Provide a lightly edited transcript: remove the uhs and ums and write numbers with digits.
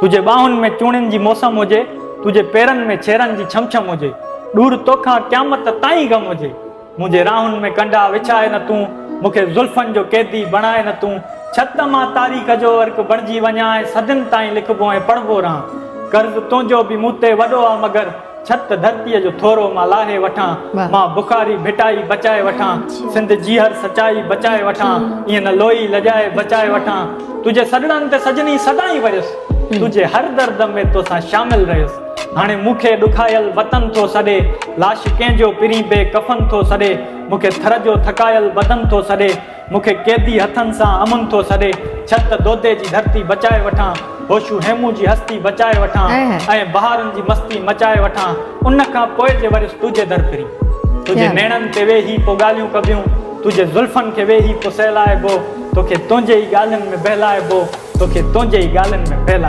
تنهنجي ٻانهن ۾ چوڻين جي موسم هجي، تنهنجي پيرن ۾ ڇيرن جي ڇم ڇم هجي، ڏور توکان قيامت تائين غم هجي. منهنجي راهن ۾ ڪنڊا وڇائي نه تون، مون کي زلفن جو قيدي بڻائي نه تون. ڇت مان تاريخ جو ورق بڻجي وڃان ۽ صدين تائين لکبو ۽ پڙهبو رهان. قرض تنهنجو به مون تي وڏو آ مگر ڇت ڌرتيء جو ٿورو مان لاهي وٺان. مان بخاري ڀٽائي بچائي وٺان. سنڌ جيهر سچائي بچائي وٺان. ائين نه لوئي لڄائي بچائي وٺان. تنهنجي سڏڙن تي سجني سدائين وريس. تنهنجي هر درد ۾ توسان شامل رهيس. هاڻي مون کي ڏکايل وطن ٿو سڏي. لاش ڪنهن جو پرين بي ڪفن ٿو سڏي. مون کي ٿر جو ٿڪايل بدن ٿو سڏي. مون کي قيدي هٿن سان امن ٿو سڏي. ڇت دودي جي ڌرتي بچائي وٺان. هوشو هيمون جي هستي بچائي وٺان. ۽ بهارن جي مستي مچائي وٺان. ان کان پوء جي وريس تنهنجي در پرين. تنهنجي نيڻن تي ويهي پوء ڳالهيون ڪبيون. تنهنجي زلفن کي ويهي پوء سهلائبو. توکي تنهنجي ئي ڳالهين ۾ بهلائبو. توکي تنهنجي ئي ڳالهين ۾ بهلائبو.